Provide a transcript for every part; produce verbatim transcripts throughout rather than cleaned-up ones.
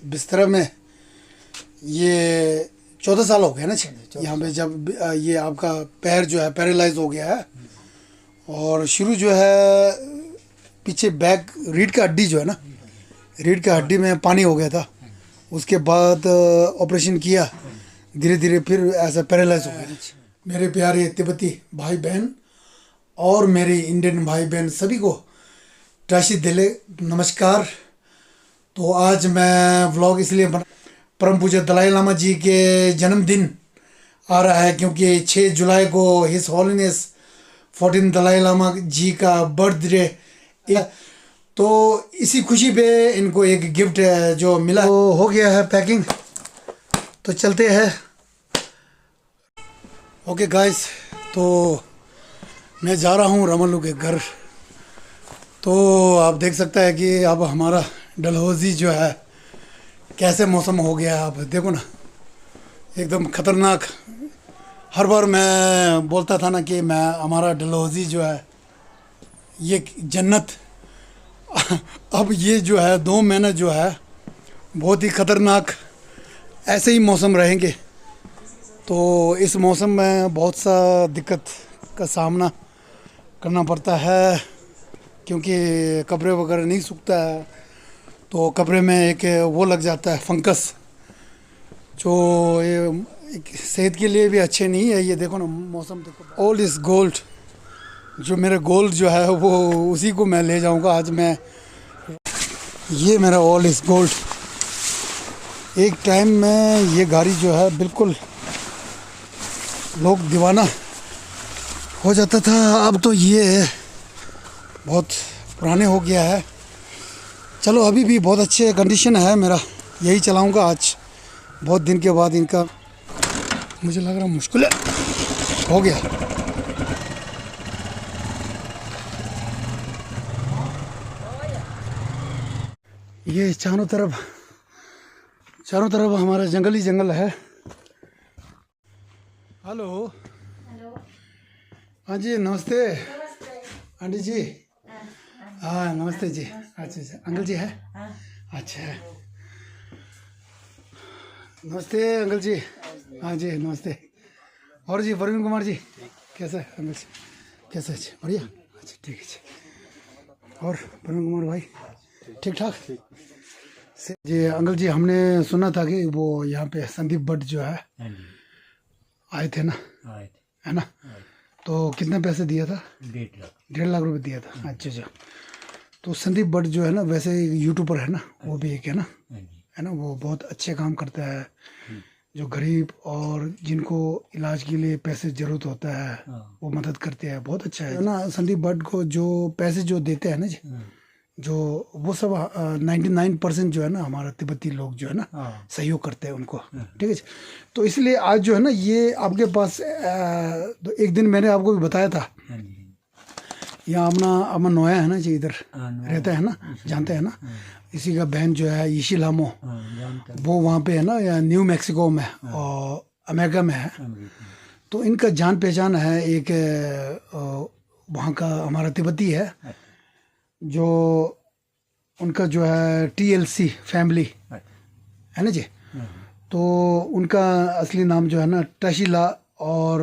बिस्तर में ये चौदह साल हो गया ना जी। चौदह यहाँ पे साल। जब अ, ये आपका पैर जो है पैरालाइज हो गया है, और शुरू जो है पीछे बैक, रीढ़ का हड्डी जो है ना, रीढ़ का हड्डी में पानी हो गया था। उसके बाद अ, ऑपरेशन किया, धीरे धीरे फिर ऐसा पैरालाइज हो गया। मेरे प्यारे तिब्बती भाई बहन और मेरे इंडियन भाई बहन सभी को Tashi Delek नमस्कार। तो आज मैं व्लॉग इसलिए बना, परम पूज्य दलाई लामा जी के जन्मदिन आ रहा है, क्योंकि छः जुलाई को हिज होलिनेस फोर्टीन दलाई लामा जी का बर्थडे। तो इसी खुशी पे इनको एक गिफ्ट जो मिला, तो हो गया है पैकिंग। तो चलते हैं। ओके गाइस, तो मैं जा रहा हूँ रमलू के घर। तो आप देख सकता है कि अब हमारा डलहौजी जो है, कैसे मौसम हो गया है। अब देखो ना, एकदम खतरनाक। हर बार मैं बोलता था ना कि मैं, हमारा डलहौजी जो है, ये जन्नत। अब ये जो है, दो महीना जो है, बहुत ही खतरनाक, ऐसे ही मौसम रहेंगे। तो इस मौसम में बहुत सा दिक्कत का सामना करना पड़ता है, क्योंकि कपड़े वगैरह नहीं सूखता है, तो कपड़े में एक वो लग जाता है, फंगस, जो ये एक सेहत के लिए भी अच्छे नहीं है। ये देखो ना, मौसम देखो, ओल्ड इज गोल्ड। जो मेरा गोल्ड जो है, वो उसी को मैं ले जाऊंगा आज मैं। ये मेरा ओल्ड इज गोल्ड। एक टाइम में ये गाड़ी जो है, बिल्कुल लोग दीवाना हो जाता था। अब तो ये बहुत पुराने हो गया है। चलो, अभी भी बहुत अच्छे कंडीशन है मेरा, यही चलाऊंगा आज। बहुत दिन के बाद इनका, मुझे लग रहा मुश्किल है, हो गया। ये चारों तरफ, चारों तरफ हमारा जंगल ही जंगल है। हेलो। हेलो। हाँ जी, नमस्ते। नमस्ते। आंटी जी। हाँ, हाँ, नमस्ते जी। नमस्ते। अच्छा, अच्छा, अंकल जी है? हाँ। अच्छा। नमस्ते अंकल जी। हाँ जी, नमस्ते। और जी, प्रवीण कुमार जी, कैसा है अंकल जी? कैसा है जी? बढ़िया? अच्छा, ठीक है जी। और प्रवीण कुमार भाई, ठीक ठाक? से-, जी, अंकल जी, हमने सुना था कि वो यहाँ पे संदीप भट्ट जो है, हाँ जी। आए थे ना? आए थे। है ना? हाँ। तो कितना पैसे दिया था? डेढ़ लाख। डेढ़ लाख रुपए दिया था। हाँ। अच्छा, अच्छा। तो संदीप भट्ट जो है ना, वैसे एक यूट्यूबर है ना, वो भी एक है ना, हाँ जी। है ना, वो बहुत अच्छे काम करता है। हम्म। जो गरीब और जिनको इलाज के लिए पैसे जरूरत होता है, हाँ। वो मदद करते हैं, बहुत अच्छा है। है ना, संदीप भट्ट को जो पैसे जो देते हैं ना जी, हाँ। जो वो सब, अ, नाइंटी नाइन परसेंट जो है ना, हमारा तिब्बती लोग जो है ना, हाँ। सहयोग करते हैं उनको। हाँ। ठीक है जी? तो इसलिए आज जो है ना, ये आपके पास, अ, तो एक दिन मैंने आपको भी बताया था। हाँ जी। यहाँ अपना, अपना नोया है ना जी, इधर हाँ, नोया। रहता है ना, इसी जानते हैं ना? हाँ। इसी का बहन जो है, यीशी लामो, हाँ, जानते हैं। वो वहाँ पे है ना, या न्यू मैक्सिको में, हाँ। और अमेरिका में है। अमेरिका में। तो इनका जान पहचान है एक, अ, वहाँ का हमारा तिब्बती है। अच्छा। जो उनका जो है टीएलसी फैमिली अच्छा। है ना जी, हम्म। तो उनका असली नाम जो है ना टशीला और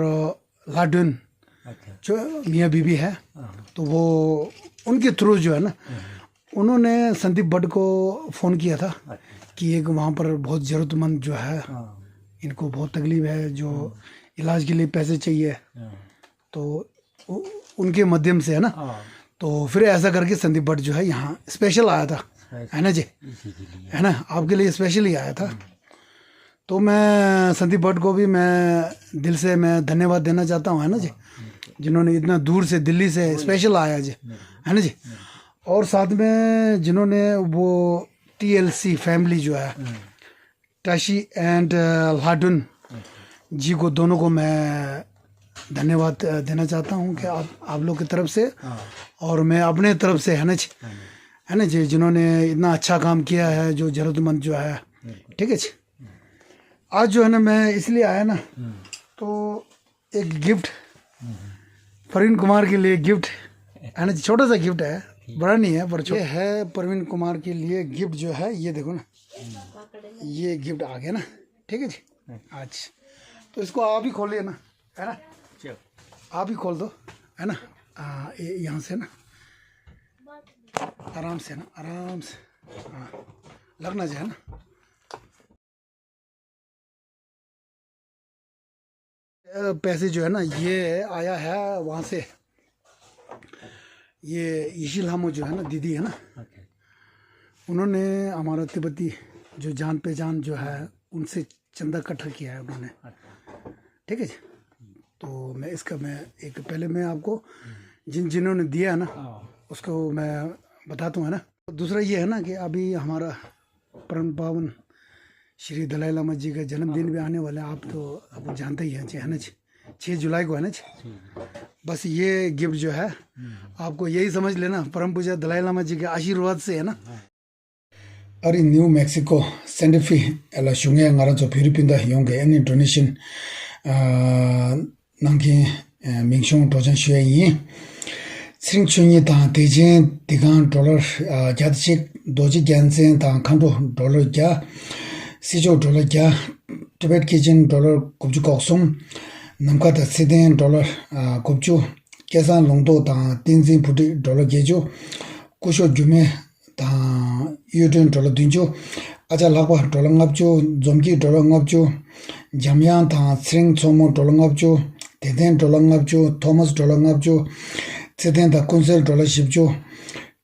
लाडुन, अच्छा। जो मियाँ बीबी है, हाँ। तो वो उनके थ्रू जो है ना, हम्म। उन्होंने संदीप भट्ट को फ़ोन किया था अच्छा। कि एक वहाँ पर बहुत ज़रूरतमंद जो है, हाँ। इनको बहुत तकलीफ है, जो हम्म। इलाज के लिए पैसे चाहिए। हाँ। तो उ-, उनके माध्यम से है ना, हाँ। तो फिर ऐसा करके संदीप भट्ट जो है यहाँ स्पेशल आया था, स्पेशल। है ना जी? इसी के लिए। है ना, आपके लिए स्पेशल ही आया था। हम्म। तो मैं संदीप भट्ट को भी मैं दिल से मैं धन्यवाद देना चाहता हूँ, है ना जी? हाँ, बिल्कुल। जिन्होंने इतना दूर से दिल्ली से वही। स्पेशल आया जी, हम्म। है ना जी? हम्म। और साथ में जिन्होंने वो टीएलसी फैमिली जो है, हम्म। टशी एंड, अ, लाडुन जी को, दोनों को मैं धन्यवाद, अ, देना चाहता हूँ कि आप, आप लोग की तरफ से हाँ। और मैं अपने तरफ से, है ना जी, हाँ जी। है ना जी, जिन्होंने इतना अच्छा काम किया है, जो जरूरतमंद जो है, बिल्कुल। ठीक है जी। आज जो है ना, मैं इसलिए आया ना, हम्म। तो एक गिफ्ट, हम्म। प्रवीण कुमार के लिए गिफ्ट, है ना जी, छोटा सा गिफ्ट है, ठीक। बड़ा नहीं है, पर छो-, ये है प्रवीण कुमार के लिए गिफ्ट जो है, ये देखो ना। ये गिफ्ट आ गया ना। ठीक है जी। अच्छा, तो इसको आप ही खोलिए ना, है ना? आप ही खोल दो, है ना? ये यहाँ से ना, आराम से ना, आराम से। हाँ, लगना चाहिए ना। पैसे जो है ना, ये आया है वहाँ से। ये इशी लामो जो है ना, दीदी है ना, उन्होंने हमारा तिब्बती जो जान पहचान जो है, उनसे चंदा इकट्ठा किया है उन्होंने। ठीक है जी। तो मैं इसका मैं एक पहले मैं आपको जिन जिन्होंने दिया है ना, उसको मैं बताता हूँ, है ना। दूसरा ये है ना कि अभी हमारा परम पावन श्री दलाई लामा जी का जन्मदिन भी आने वाला है। आप तो आपको जानते ही हैं जी, है ना जी? छः जुलाई को है ना जी। बस ये गिफ्ट जो है, आपको यही समझ लेना, परम पूजा दलाई लामा जी के आशीर्वाद से है ना। ཨ་རི་ནིའུ་མེག་སི་ཀོ་སན་ཏ་ཧྥེ་ལ་བཞུགས་མཁན་ང་རང་ཚོ་བོད་རིགས་སྤུན་ཟླ་ཡོངས་ཀྱི་ཨ་ནི་ཌོ་ནེ་ཤན་གནང་མཁན་མིང་གཞུང་སྒྲོག་སྦྱང་ཞུ་ཡ་ཡིན། ཚེ་རིང་ཆོས་ཉིད་དང་བདེ་ཆེན་བདེ་ཁང་ཌོ་ལར་བརྒྱ་དང་གཅིག་རྡོ་རྗེ་རྒྱལ་མཚན་དང་མཁའ་འགྲོ་ཌོ་ལར་བརྒྱ། སྲིད་མཆོག་ཌོ་ལར་བརྒྱ། ཊི་བེཊ་ཁི་ཅན་ཌོ་ལར་དགུ་བཅུ་གོ་གསུམ། ནམ་མཁའ་དང་ཚེ་བརྟན་ཌོ་ལར་དགུ་བཅུ། སྐལ་བཟང་ལུང་རྟོགས་དང་བསྟན་འཛིན་བུ་ཁྲིད་ཌོ་ལར་བརྒྱད་ཅུ། སྐུ་ཞབས་འགྱུར་མེད་དང་གཡུ་སྒྲོན་ཌོ་ལར་བདུན་ཅུ། ཨ་ཅག་ལྷག་པ་ཌོ་ལར་ལྔ་བཅུ། འཛོམས་སྐྱིད་ཌོ་ལར་ལྔ་བཅུ། འཇམ་དབྱངས་དང་ཚེ་རིང་མཚོ་མོ་ཌོ་ལར་ལྔ་བཅུ། བདེ་ལྡན་ཌོ་ལར་ལྔ་བཅུ། ཐོ་མཱས་ཌོ་ལར་ལྔ་བཅུ། ཚེ་བརྟན་དང་ཀུན་གསལ་ཌོ་ལར་བཞི་བཅུ།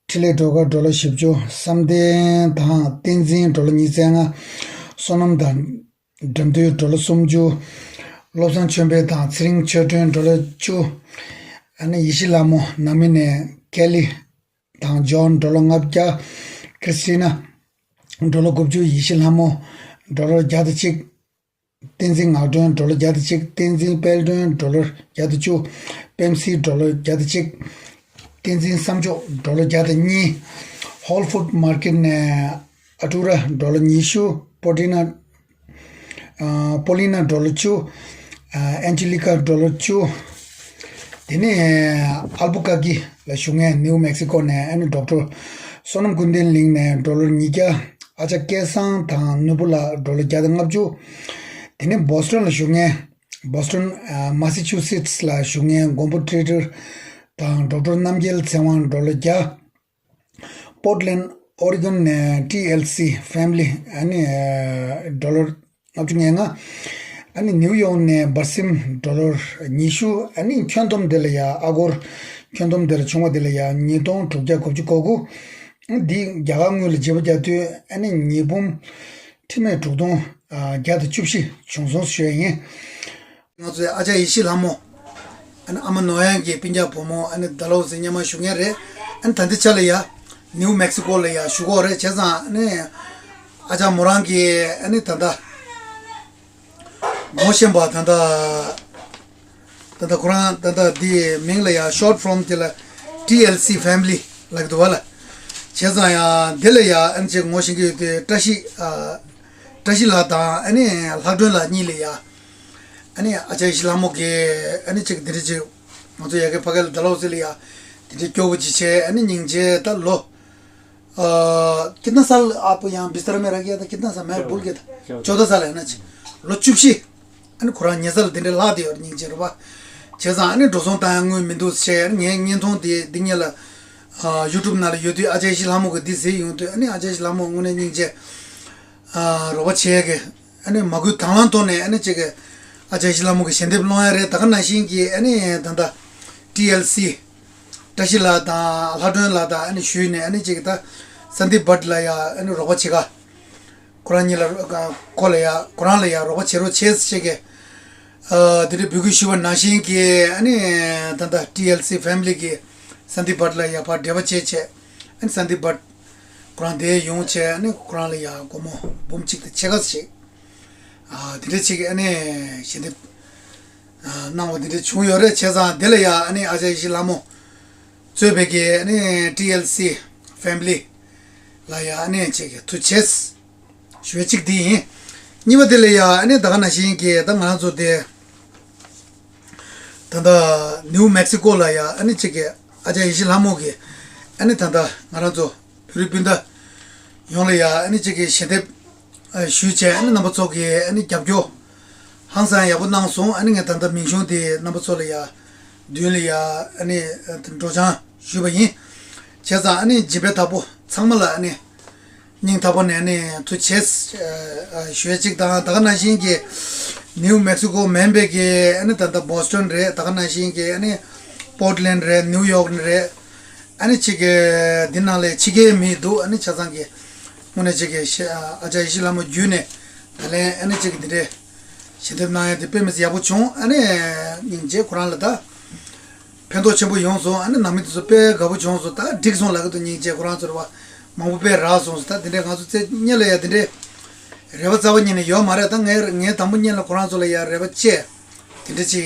འཕྲིན་ལས་སྒྲོལ་དཀར་ཌོ་ལར་བཞི་བཅུ། བསམ་གཏན་དང་བསྟན་འཛིན་ཌོ་ལར་ཉི་ཤུ་རྩ་ལྔ། བསོད་ནམས་དང་འགྲམ་སྟོན་ཌོ་ལར་སུམ་ཅུ། བློ་བཟང་ཆོས་འཕེལ་དང་ཚེ་རིང་ཆོས་སྒྲོན་ཌོ་ལར་བཅུ། ཨ་ནི་ཡེ་ཤེས་ལྷ་མོ་ནང་མི་ནས་ཀེ་ལི་དང་ཇོན་ཌོ་ལར་ལྔ་བརྒྱ། ཁྲིས་ཊི་ན་ཌོ་ལར་དགུ་བཅུ། ཡེ་ཤེས་ལྷ་མོ་ཌོ་ལར་བརྒྱ་དང་གཅིག་བསྟན་འཛིན་ངག་སྒྲོན་ཌོ་ལར་བརྒྱ་དང་གཅིག་བསྟན་འཛིན་དཔལ་སྒྲོན་ཌོ་ལར་བརྒྱ་དང་བཅུ། པེམ་སི་ཌོ་ལར་བརྒྱ་དང་གཅིག་བསྟན་འཛིན་བསམ་མཆོག་ཌོ་ལར་བརྒྱ་དང་གཉིས། ཧོལ་ཕུཌ་མར་ཀེཊ་ནས་ཨ་ཊུ་ར་ཌོ་ལར་ཉི་ཤུ། པོ་ཊི་ན། ཨ་པོ་ལི་ན་ཌོ་ལར་བཅུ། ཨ་ཨན་ཇེ་ལི་ཀ་ཌོ་ལར་བཅུ། དེ་ནས་ཨལ་བུ་ཀར་ཀི་ལ་བཞུགས་མཁན་ནིའུ་མེག་སི་ཀོ་ནས་ཨ་ནི་ཌོག་ཊར་བསོད་ནམས་ཀུན་ལྡན་གླིང་ནས་ཌོ་ལར་ཉིས་བརྒྱ། ཨ་ཅག་སྐལ་བཟང་དང་ནོར་བུ་ལགས་ཌོ་ལར་བརྒྱ་དང་ལྔ་བཅུ། དེ་ནས་བོ་སི་ཊོན་ལ་བཞུགས་མཁན། བོ་སི་ཊོན་ཨ་མ་སི་ཆུ་སེ་ཊི་སི་ལ་བཞུགས་མཁན་མགོན་པོ་ཊི་ཊར་དང་ཌོག་ཊར་རྣམ་རྒྱལ་ཚེ་དབང་ཌོ་ལར་བརྒྱ། པོར་ཊ་ལེན་ཌ་ཨོ་རི་གོན་ནས་ཊི་ཨེལ་སི་ཕེ་མི་ལི་ཨ་ནི་ཨ་ཌོ་ལར་ལྔ་བཅུ་ང་ལྔ། ཨ་ནི་ནིའུ་ཡོག་ནས་བར་སིམ་ཌོ་ལར་ཉི་ཤུ། ཨ་ནི་ཁྱོན་བསྡོམས་དེ་ལ་ཡ་ཨ་སྒོར་ཁྱོན་བསྡོམས་དེ་ལ་བྱུང་བ་དེ་ལ་ཡ་ཉིས་སྟོང་དྲུག་བརྒྱ་དགུ་བཅུ་གོ་དགུ། འདི་རྒྱ་གར་དངུལ་ལ་བརྗེ་པོ་རྒྱག་དུས་ཨ་ནི་ཉིས་འབུམ་ཁྲི་མེད་དྲུག་སྟོང་བརྒྱ་དང་བཅུ་བཞི་བྱུང་སོང་ཞུ་ཡ་ཡིན། ང་ཚོའི་ཨ་ཅག་ཡེ་ཤེས་ལྷ་མོ། ཨ་ནི་ཨ་མ་ནོར་གཡང་གི་སྤུན་ཀྱག་བུ་མོ་ཨ་ནི་ཟླ་ལོ་ཟེར་སྔོན་མ་བཞུགས་མཁན་རེད། ཨ་ནི་ད་ལྟའི་ཆ་ལ་ཡ་ནིའུ་མེག་སི་ཀོ་ལ་ཡ་བཞུགས་ཡོད་རེད། བྱས་ཙང་ཨ་ནི་ཨ་ཅག་མོ་རང་གི་ཨ་ནི་ད་ལྟ་ངོ་ཤེས་པ་ད་ལྟ་ད་ལྟ་ཁོ་རང་ད་ལྟ་འདི་མིང་ལ་ཡ་ཤོཊ་ཕོརམ་དེ་ལ་ཊི་ཨེལ་སི་ཕེ་མི་ལི་ལབ་ཀྱི་འདུག་བ་ལ། བྱས་ཙང་ཡ་འདི་ལ་ཡ་ཨ་ནི་ཅིག་ངོ་ཤེས་ཀྱི་ཡོད་དེ་བཀྲ་ཤིས་ཨ་བཀྲ་ཤིས་ལགས་དང་ཨ་ནི་ལྷག་སྒྲོན་ལགས་གཉིས་ལ་ཡ། ཨ་ནི་ཨ་ཅག་ཡེ་ཤེས་ལྷ་མོ་གིས་ཨ་ནི་ཅིག་འདི་འདྲ་ཅིག་ང་ཚོ་ཡ་གི་ཕ་གི་ལ་ད་ལོ་ཟེར་ལ་ཡ་འདི་འདྲ་སྐྱོ་བོ་ཅིག་བྱས། ཨ་ནི་སྙིང་རྗེ་ད་ལོ་ཨ་ཀི་ཏན་ས་ལ་ཨ་པོ་ཡང་བི་སྟར་མེ་ར་གི་ཡ་ད་ཀི་ཏན་ས་མེ་བུལ་གི་ད་ཅོ་ད་ས་ལ་ཡ་ན་ཅིག་ལོ་བཅུ་བཞི། ཨ་ནི་ཁོ་རང་ཉེ་ས་ལ་འདི་འདྲ་ལྷག་བསྡད་ཡོད་རེད། སྙིང་རྗེ་རེད་པ། བྱས་ཙང་ཨ་ནི་འགྲོ་སོང་བཏང་ཡ་དངུལ་མི་འདུག་ཟེར། ཨ་ནི་ངའི་བརྙན་ཐུང་དེ་འདི་ཉིད་ལ་ཨ་ཡུ་ཊུབ་ནང་ལ་ཡོད་དུས་ཨ་ཅག་ཡེ་ཤེས་ལྷ་མོ་གིས་འདི་ཟེར་ཡོང་དུས་ཨ་ནི་ཨ་ཅག་ཡེ་ཤེས་ལྷ་མོ་དངོས་གནས་སྙིང་རྗེ་ཨ་རོགས་པ་བྱེད་ཡ་གི་ཨ་ནི་མ་བསྐུལ་དང་བླངས་ཐོག་ནས་ཨ་ནི་ཅིག་གི་ཨ་ཅག་ཡེ་ཤེས་ལྷ་མོ་གི་ཞལ་འདེབས་སློང་ཡ་རེད། ད་ག་ནང་བཞིན་གྱི་ཨ་ནི་ད་ལྟ་ཊི་ཨེལ་སི་བཀྲ་ཤིས་ལགས་དང་ལྷག་སྒྲོན་ལགས་དང་ཨ་ནི་ཞུས་ནས་ཨ་ནི་ཅིག་གི་ད་སན་དིབ་བྷཊ་ལ་ཡ་ཨ་ནི་རོགས་པ་བྱེད་ག་ཁོ་རང་གཉིས་ལ་ཁོ་ལ་ཡ་ཁོ་རང་ལ་ཡ་རོགས་པ་བྱེད་རོགས་བྱེད་ཟེར་གི་ཨ་དེ་འདྲའི་འབོད་སྐུལ་ཞུས་པ་ནང་བཞིན་གྱི་ཨ་ནི་ད་ལྟ་ཊི་ཨེལ་སི་ཕེ་མི་ལི་གིས་སན་དིབ་བྷཊ་ལ་ཡ་ཕར་འབྲེལ་བ་བྱས་བྱས་ཨ་ནི་སན་དིབ་བྷཊ་ཁོ་རང་དེ་ཡོང་བྱས་ཨ་ནི་ཁོ་རང་ལ་ཡ་སྒོར་མོ་འབུམ་གཅིག་དང་ཕྱེད་ཀ་ཞིག་ཨ་དེ་འདྲ་ཅིག་ཨ་ནི་ཞལ་འདེབས་གནང་བ་དེ་འདྲ་བྱུང་ཡོད་རེད། བྱས་ཙང་དེ་ལ་ཡ་ཨ་ནི་ཨ་ཅག་ཡེ་ཤེས་ལྷ་མོ་གཙོས་པའི་གི་ཨ་ནི་ཊི་ཨེལ་སི་ཕེ་མི་ལི་ལ་ཡ་ཨ་ནི་ཅིག་གི་ཐུགས་རྗེ་ཆེ་ཞུ་བ་གཅིག་དེ་ཡིན། གཉིས་པ་དེ་ལ་ཡ་ཨ་ནི་ད་ག་ནང་བཞིན་གྱི་ད་ང་རང་ཚོ་དེ་ད་ལྟ་ནིའུ་མེག་སི་ཀོ་ལ་ཡ་ཨ་ནི་ཅིག་གི་ཨ་ཅག་ཡེ་ཤེས་ལྷ་མོ་གིས་ཨ་ནི་ད་ལྟ་ང་རང་ཚོ་བོད་རིགས་སྤུན་ཟླ་ཡོངས་ལ་ཡ་ཨ་ནི་ཅིག་གི་ཞལ་འདེབས་ ཞུས་བྱས། ཨ་ནི་རྣམ་པ་ཚོ་གིས་ཨ་ནི་རྒྱབ་སྐྱོར་ཧང་སང་ཡག་པོ་གནང་སོང་། ཨ་ནི་ངས་ད་ལྟ་མིང་གཞུང་དེ་རྣམ་པ་ཚོ་ལ་ཡ་མདུན་ལ་ཡ་ཨ་ནི་འགྲོ་སྦྱང་ཞུས་པ་ཡིན། བྱས་ཙང་ཨ་ནི་སྦྱིན་པའི་བདག་པོ་ཚང་མ་ལ་ཨ་ནི་སྙིང་ཐག་པ་ནས་ཨ་ནི་ཐུགས་རྗེ་ཆེ་ཞུ་ཡ་གཅིག་དང་། ད་ག་ནང་བཞིན་གྱི་ནིའུ་མེག་སི་ཀོ་མིན་པའི་གི་ཨ་ནི་ད་ལྟ་བོ་སི་ཊོན་རེད། ད་ག་ནང་བཞིན་གྱི་ཨ་ནི་པོར་ཊ་ལེན་ཌ་རེད། ནིའུ་ཡོག་རེད། ཨ་ནི་གཅིག་གི་འདི་ནང་ལ་ཕྱི་རྒྱལ་མི་འདུག་ཨ་ནི་བྱས་ཙང་གི་དངོས་གནས་གཅིག་གི་ཤ- ཨ་ཅག་ཡེ་ཤེས་ལྷ་མོ་བརྒྱུད་ནས་ད་ལན་ཨ་ནི་གཅིག་གི་འདི་འདྲའི་ཞལ་འདེབས་གནང་ཡ་དེ་དཔེ་མི་སྲིད་ཡག་པོ་བྱུང་། ཨ་ནི་སྙིང་རྗེ་ཁོ་རང་ལ་ད་ཕན་ཐོགས་ཆེན་པོ་ཡོང་སོང་། ཨ་ནི་ནང་མི་དེ་ཚོ་དཔེ་དགའ་པོ་བྱུང་སོང་། ད་འགྲིག་སོང་ལབ་ཀྱི་འདུག་སྙིང་རྗེ་ཁོ་རང་ཚོ་རེ་བ་མང་པོ་དཔེ་རག་སོང་སོང་། ད་དེ་འདྲའི་ང་ཚོ་རྩེ་གཉེར་ལ་ཡ་དེ་འདྲའི་རེ་བ་རྩ་བ་ཉིད་ནས་ཡོད་མ་རེད། ད་ངས་ངས་དང་པོ་ཉིད་ལ་ཁོ་རང་ཚོ་ལ་ཡ་རེ་བ་བཅད་དེ་འདྲ་ཅིག་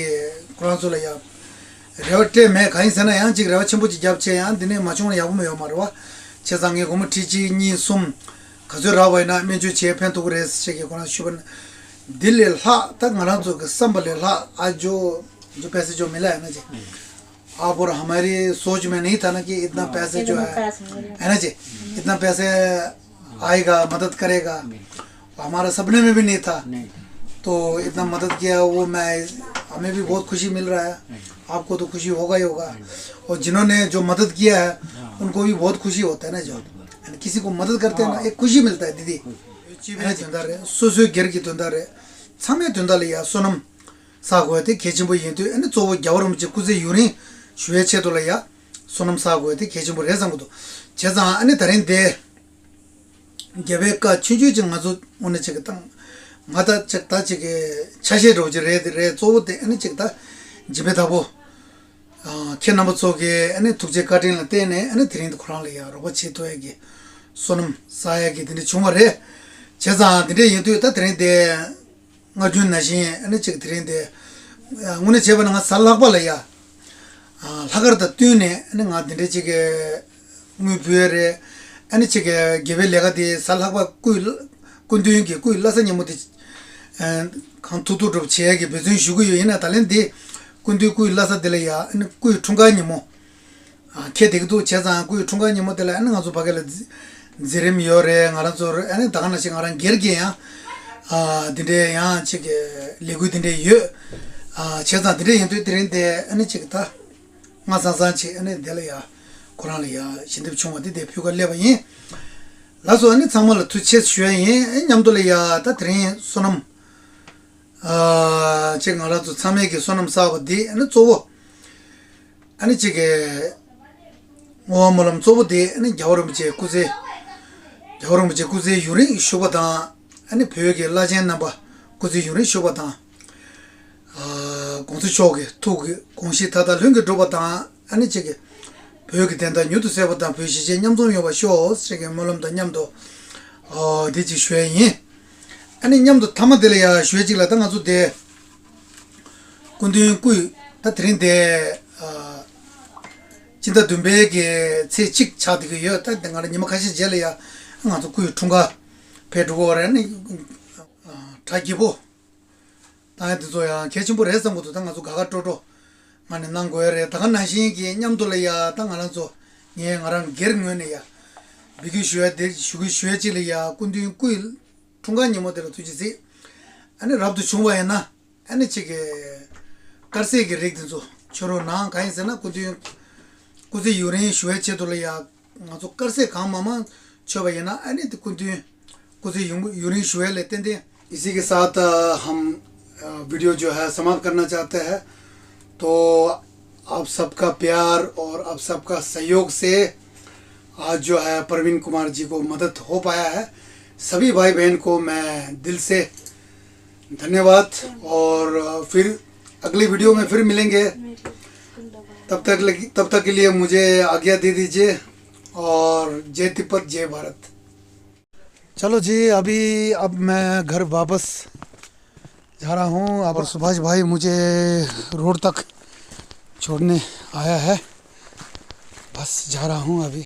ཁོ་རང་ཚོ་ལ་ཡ་རེ་བ་སྤྲད་མེད། གང་ཡིན་ཟེར་ན་ཡང་ཅིག་རེ་བ་ཆེན་པོ་ཅིག་བརྒྱབ་བྱས་ཡང་འདི་ནས་མ་བྱུང་ན་ཡག་པོ་མི་ཡོད་མ་རེད་བ། བྱས་ཙང་ངས་སྒོར་མོ་ཁྲི་གཅིག་གཉིས་གསུམ་ག་ཚོད་རག་པ་ཡིན་ན་སྨན་བཅོས་བྱས་ཕན་ཐོགས་ཀྱི་རེད་ཟེར་བྱས་ཀྱི་ཁོ་རང་ཞུས་པ་ན། འདི་ལས་ལྷག་ད་ང་རང་ཚོ་གི་བསམ་པ་ལས་ལྷག་ཨ་ཇོ་ཇོ་པེ་སེ་ཇོ་མི་ལ་ཡ་ན་ཅིག आप और हमारी सोच में नहीं था ना कि इतना पैसे जो है, है ना जी, इतना पैसे आएगा, मदद करेगा, हमारा सपने में भी नहीं था। तो इतना मदद किया, वो मैं, हमें भी बहुत खुशी मिल रहा है। आपको तो खुशी होगा ही होगा। और जिन्होंने जो मदद किया है, उनको भी बहुत खुशी होता है ना। जो किसी को मदद करते हैं ना, एक खुशी मिलता है दीदी। སྤྱི་པའི་དོན་དག་རེད། སོ་སོའི་སྒེར་གྱི་དོན་དག་རེད། ཚང་མའི་དོན་དག་ལ་ཡ་བསོད་ནམས་བསགས་དགོས་དེ་གལ་ཆེན་པོ་ཡིན་དུས། ཨ་ནི་གཙོ་བོ་རྒྱལ་བ་རིན་པོ་ཆེ་སྐུ་ཚེ་ཡུན་རིང་ཞུ་བའི་ཆེད་དུ་ལ་ཡ་བསོད་ནམས་བསགས་དགོས་དེ་གལ་ཆེན་པོ་རེད་བསམ་གྱི་འདུག་བྱས་ཙང་ཨ་ནི་ད་རིང་དེ་རྒྱལ་བའི་བཀའ་ཆུང་ཆུང་ཅིག་ང་ཚོ་དངོས་གནས་ཅིག་གི་བཏང་། ང་ད་ཅིག་ད་ཅིག་གི་ཆ་ཤས་འདྲ་བོ་ཅིག་རེད། དེ་རེད། གཙོ་བོ་དེ་ཨ་ནི་ཅིག་ད་སྦྱིན་པའི་བདག་པོ་ཁྱེད་རྣམ་པ་ཚོ་གི་ཨ་ནི་ཐུགས་རྗེ་བཀའ་དྲིན་ལ་བརྟེན་ནས་ཨ་ནི་དེ་རིང་དུ་ཁོ་རང་ལ་ཡ་རོགས་པ་བྱེད་ཐུབ་ཡ་གི་བསོད་ནམས་བསགས་ཡ་གི་དེ་འདྲ་བྱུང་བ་རེད། བྱས་ཙང་དེ་འདྲ་ཡིན་དུས་ད་དེ་རིང་དེ་སྔར་རྒྱུན་ནང་བཞིན་ཨ་ནི་ཅིག་དེ་རིང་དེ་དངོས་གནས་བྱས་པ་ན་ང་གཟའ་ལྷག་པ་ལ་ཡ་ལྷག་དཀར་དང་བསྟུན་ནས་ཨ་ནི་ང་དེ་འདྲ་ཅིག་གི་དངུལ་འབུལ་རེད། ཨ་ནི་ཅིག་གི་དགེ་བའི་ལས་ཀ་དེ་གཟའ་ལྷག་པ་སྐུའི་སྐུ་མདུན་གྱི་སྐུའི་བླ་གཟའ་ཉིན་མོ་དེ་གང་ཐུབ་ཐུབ་སྒྲུབ་བྱེད་ཡ་གི་འབད་བརྩོན་ཞུ་གི་ཡོད། ཡིན་ན་ད་ལན་འདི་སྐུ་མདུན་སྐུའི་བླ་གཟའ་དེ་ལ་ཡ་ཨ་ནི་སྐུའི་འཁྲུངས་སྐར་ཉིན་མོ་ཨ་འཁེལ་བསྡད་ཀྱི་འདུག་བྱས་ཙང་སྐུའི་འཁྲུངས་སྐར་ཉིན་མོ་དེ་ལ་ཨ་ནི་ང་ཚོ་ཕ་གི་ལ་མཛད་མཛད་རིམ་ཡོད་རེད། ང་རང་ཚོ་ཨ་ནི་ད་ག་ནང་བཞིན་ང་རང་སྒེར་གྱི་ཡང་ཨ་འདི་འདྲའི་ཡང་ཅིག་གི་ལས་འགུལ་འདི་འདྲའི་ཡོད། ཨ་བྱས་ཙང་འདི་འདྲའི་ཡིན་དུས་དེ་རིང་དེ་ཨ་ནི་ཅིག་ད་སྔ་སང་སང་ཅིག་ཨ་ནི་དེ་ལ་ཡ་ཁོ་རང་ལ་ཡ་ཞལ་འདེབས་བྱུང་བ་དེ་དེ་ཕུལ་ག་སླེབས་པ་ཡིན། ལགས་སོ། ཨ་ནི་ཚང་མ་ལ་ཐུགས་རྗེ་ཆེ་ཞུ་ཡ་ཡིན། ཨ་མཉམ་དུ་ལ་ཡ་ད་དེ་རིང་བསོད་ནམས་ཨ་ཅིག་ང་རང་ཚོ་ཚང་མས་ཀྱི་བསོད་ནམས་བསགས་པ་འདི་ཨ་ནི་གཙོ་བོ་ཨ་ནི་ཅིག་གི་བསྔོ་བ་སྨོན་ལམ་གཙོ་བོ་དེ་ཨ་ནི་རྒྱལ་བ་རིན་པོ་ཆེ་སྐུ་ཚེ་རྒྱལ་བ་རིན་པོ་ཆེ་སྐུ་ཚེ་ཡུན་རིང་བཞུགས་པ་དང་། ཨ་ནི་བོད་ཀྱི་བླ་ཆེན་རྣམ་པ་སྐུ་ཚེ་ཡུན་རིང་བཞུགས་པ་དང་། ཨ་གོང་ས་མཆོག་གི་ཐུགས་ཀྱི་དགོངས་གཞི་མཐའ་དག་ལྷུན་གྱིས་འགྲུབ་པ་དང་། ཨ་ནི་ཅིག་གི་བོད་ཀྱི་བདེན་མཐའ་མྱུར་དུ་གསལ་བ་དང་། བོད་གཞིས་བྱེས་མཉམ་འཛོམས་ཡོང་བར་ཤོག་ཟེར་གྱི་སྨོན་ལམ་དང་མཉམ་དུ་ཨོ་འདི་ཅིག་ཞུ་ཡ་ཡིན། ཨ་ནི་མཉམ་དུ་མཐའ་མ་དེ་ལ་ཡང་ཞུ་ཡ་ཅིག་ལ། ད་ང་ཚོ་དེ་སྐུ་མདུན་སྐུའི་ད་དེ་རིང་དེ་ཨ་སྤྱི་ཟླ་བདུན་པའི་གི་ཚེས་གཅིག་ཆགས་བསྡད་ཀྱི་ཡོད། ད་དེ་ང་རང་ཉི་མ་ཁ་ཤས་རྗེས་ལ་ཡང་ང་ཚོ་སྐུའི་འཁྲུངས་སྐར་ཕེབས་འགྲོ་གི་རེད། ནི་གྲ་རྒྱས་པོ་བཏང་ཡ་དེ་ཚོ་ཡང་གལ་ཆེན་པོ་རེད་བསམ་གྱི་འདུག་ད་ང་ཚོ་དགའ་དགའ་སྤྲོ་སྤྲོ་ངང་ནས་གནང་དགོས་ཡ་རེད། ད་ག་ནང་བཞིན་གྱི་མཉམ་དུ་ལ་ཡ་ད་ང་རང་ཚོ་ངས་ང་རང་སྒེར་ངོས་ནས་ཡ་འབོད་སྐུལ་ཞུ་ཡ་དེ་ཞུ་གི་ཞུ་ཡ་གཅིག་ལ་ཡ། སྐུ་མདུན་སྐུའི་འཁྲུངས་སྐར་ཉིན་མོ་དེ་ལ་ཐུགས་རྗེ་གཟིགས། ཨ་ནི་རབ་ཏུ་བྱུང་བ་ཡིན་ན་ཨ་ནི་གཅིག་གི་དཀར་ཟས་ཀྱི་རིགས་དེ་ཚོ་མཆོད་རོགས་གནང་། གང་ཡིན་ཟེར་ན་སྐུ་མདུན་སྐུ་ཚེ་ཡུན་རིང་ཞུ་བའི་ཆེད་དུ་ལ་ཡ་ང་ཚོ་དཀར་ཟས་གང་མང་མང་མཆོད་པ་ཡིན་ན་ཨ་ནི་དེ་སྐུ་མདུན་སྐུ་ཚེ་ཡུན་ཡུན་རིང་ཞུ་བའི་ལས་ཏན་ཏན། इसी के साथ अ, हम अ, वीडियो जो है समाप्त करना चाहते हैं। तो आप सबका प्यार और आप सबका सहयोग से आज जो है प्रवीण कुमार जी को मदद हो पाया है। सभी भाई बहन को मैं दिल से धन्यवाद और अ, फिर अगली वीडियो में फिर मिलेंगे। तब तक लगी- तब तक के लिए मुझे आज्ञा दे दीजिए और जय तिब्बत, जय भारत। चलो जी, अभी अब मैं घर वापस जा रहा हूँ। अब सुभाष भाई मुझे रोड तक छोड़ने आया है। बस जा रहा हूँ अभी।